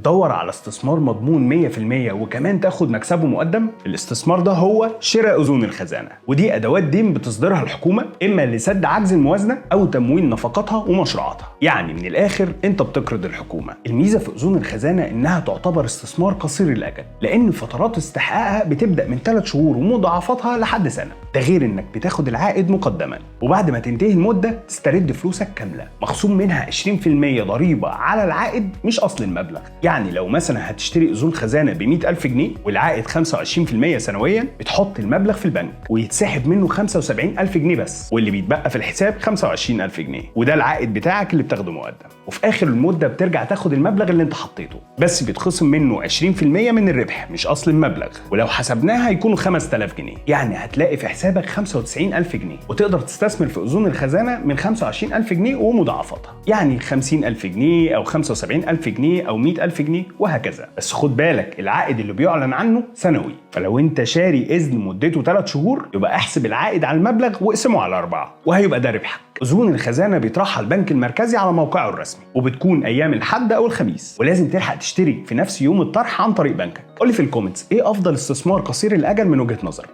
بتدور على استثمار مضمون 100% وكمان تاخد مكسبه مقدم؟ الاستثمار ده هو شراء اذون الخزانة، ودي ادوات دين بتصدرها الحكومة اما لسد عجز الموازنة او تمويل نفقاتها ومشروعاتها. يعني من الاخر انت بتقرض الحكومة. الميزة في اذون الخزانة انها تعتبر استثمار قصير الاجل، لان فترات استحقاقها بتبدا من 3 شهور ومضاعفاتها لحد سنة. ده غير انك بتاخد العائد مقدما، وبعد ما تنتهي المدة تسترد فلوسك كاملة مخصوم منها 20% ضريبة على العائد مش اصل المبلغ. يعني لو مثلا هتشتري اذون خزانه ب 100,000 جنيه والعائد 25% سنويا، بتحط المبلغ في البنك ويتسحب منه 75,000 جنيه بس، واللي بيتبقى في الحساب 25,000 جنيه، وده العائد بتاعك اللي بتاخده مقدم. وفي اخر المدة بترجع تاخد المبلغ اللي انت حطيته، بس بيتخصم منه 20% من الربح مش اصل المبلغ، ولو حسبناها يكونوا 5000 جنيه. يعني هتلاقي في حسابك 95,000 جنيه، وتقدر تستثمر في اذون الخزانة من 25,000 جنيه ومضاعفاتها، يعني 50,000 جنيه او 75,000 جنيه او 100,000 جنيه وهكذا. بس خد بالك، العائد اللي بيعلن عنه سنوي، فلو انت شاري اذن مدته 3 شهور يبقى احسب العائد على المبلغ واقسمه على 4 وهيبقى ده ربحك. اذون الخزانة بيطرحها البنك المركزي على موقعه الرسمي، وبتكون ايام الحد او الخميس، ولازم تلحق تشتري في نفس يوم الطرح عن طريق بنكك. قولي في ال comments ايه افضل استثمار قصير الاجل من وجهه نظرك.